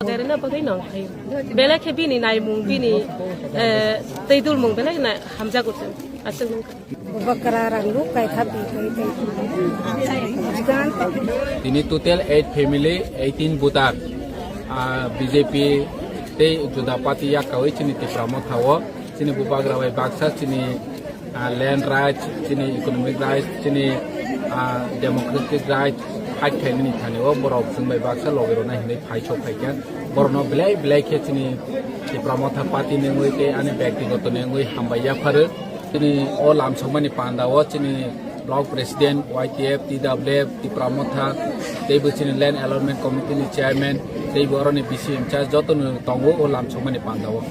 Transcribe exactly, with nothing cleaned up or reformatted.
Derena bagwi nong hai. Belai khe bini naimung, bini, eh, tei dulmung belai na hamjago tong. Aswk nung kha. Bakra rang ruk kai kha bi kai kai. Jigan. Tini total eight family, eighteen voter. Ah, B J P tei juda party yakkaui chini Tipra Motha o. Chini bubagra bai baksa chini, ah, land rights, chini economic rights, chini, ah, democratic rights, fight khainani thani o borok chwng bai baksa logi rwna hinwi phai sok phai kha. Borokno belai belai khe chini Tipra Motha party ni wngwi tei ani byaktigoto ni wngwi hambai yapharo. Chini o lamsokmani panda o chini Block President, Y T F, T W F, Tipra Motha, tei bo chini Land Allotment Committee ni Chairman, tei bo oroni B C in charge joto no tongo o lamsokmani panda o.